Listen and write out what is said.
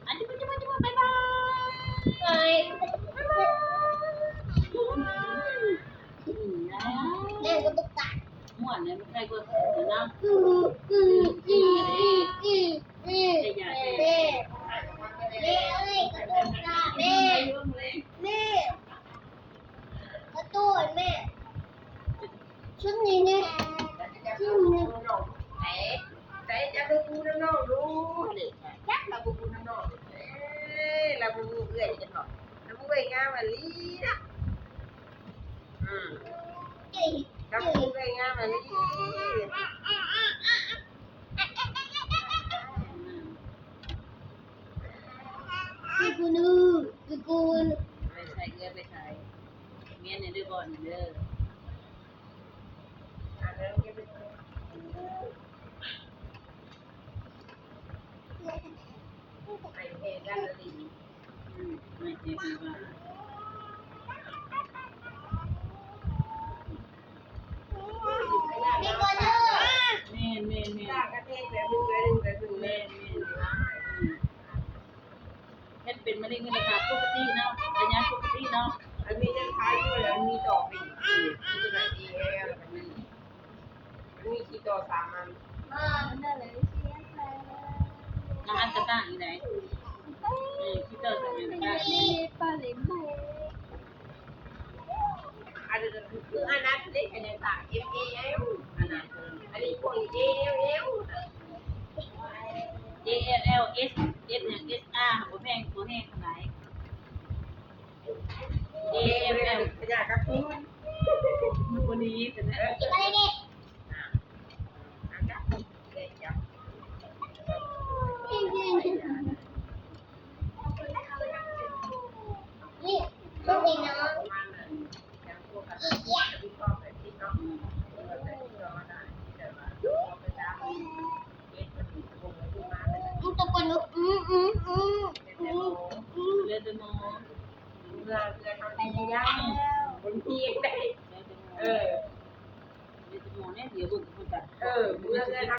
ອັນນີ້ມັນຈະມາ ຈະມາ ບາຍບາຍ ບາຍບາຍ ແມ່ກໍຕົກໃຈ ມ່ວນເລີຍ ມັນໃກ້ກວ່າເນາະ ອື ອື ອື ອື ອື ອື ແມ່ ແມ່ເອີຍ ກະຕົກໃຈ ແມ່ ແມ່ ກະໂຕຍແມ່ ຊຸດນີ້ແນ່ ຊຸດນີ້ ໃສ່ ໃສ່ ຈັບໃຫ້ປູນຳນ້ອງດູ ຈັບລະບໍ່ປູນຳນ້ອງ ເອີ ລະບໍ່ເອື້ອຍຈັກໜ້ອຍ ລະບໍ່ເອື້ອຍງາມອີ່ຫຼີນະ ອືມ ລະບໍ່ເອື້ອຍງາມອີ່ຫຼີ. ຄືກູນ ຄືກູນ ໄປໃສເອື້ອຍ ໄປໃສ ແມ່ນແນ່ເດີ ບ່ອນນີ້ເດີ ໄປແພກັນອີ່ຫຼີ ອືມ ໄປແພກັນວ່າ ແມ່ນ ແມ່ນ ແມ່ນ ແມ່ນ ແມ່ນ ເຮັດເປັນມະເຮັງເສັ້ນລະພາກປົກກະຕິເນາະ ໄລຍະປົກກະຕິເນາະ ອັນນີ້ຍັງຂາຍຢູ່ ແລ້ວມີຕໍ່ໄປອີກ ອືມ ມີຕົວນັ້ນອີກ ແລ້ວມັນມີ ມັນມີຂີ້ຕໍ່ສາມອັນ ບາງອັນກະຕ່າງອີກໃດ ເອີ ຂີ້ຕໍ່ສາມອັນກະຕ່າງ ປາເລນໂບ ອັນນີ້ຄືອັນນັ້ນເດ້ ອັນນີ້ຕ່າງ ເອັມ ເອ ແອລ ອັນນັ້ນ ອັນນີ້ພວກ ເອ ແອລ ແອລ ເອ ແອລ ແອລ ເອສ ເອສ ຫຍັງ ເອສ ອາ ບໍ່ແພງ ບໍ່ແຮງປານໃດ ເອ ແອລ ແອລ ຂະຫຍາດກະຄືນ ມັນບໍ່ດີປານໃດ ເອີ ກິນໄປເດ້ ອ່າ ອ່າ ຈັບ ເອີ ຈັບ ນີ້ ລູກນີ້ເນາະ ອືມ ຕະໂກນ ອືມ ອືມ ອືມ ອືມ ເຫຼືອແຕ່ໝໍ ເມື່ອ ເມື່ອເຮົາໄດ້ກິນຢາ ບໍ່ມີຫຍັງໃດ ເຫຼືອແຕ່ໝໍ ເອີ ເຫຼືອແຕ່ໝໍແນ່ ດຽວເບິ່ງຄືກັນ ເອີ ເມື່ອເຮືອນເຮົາ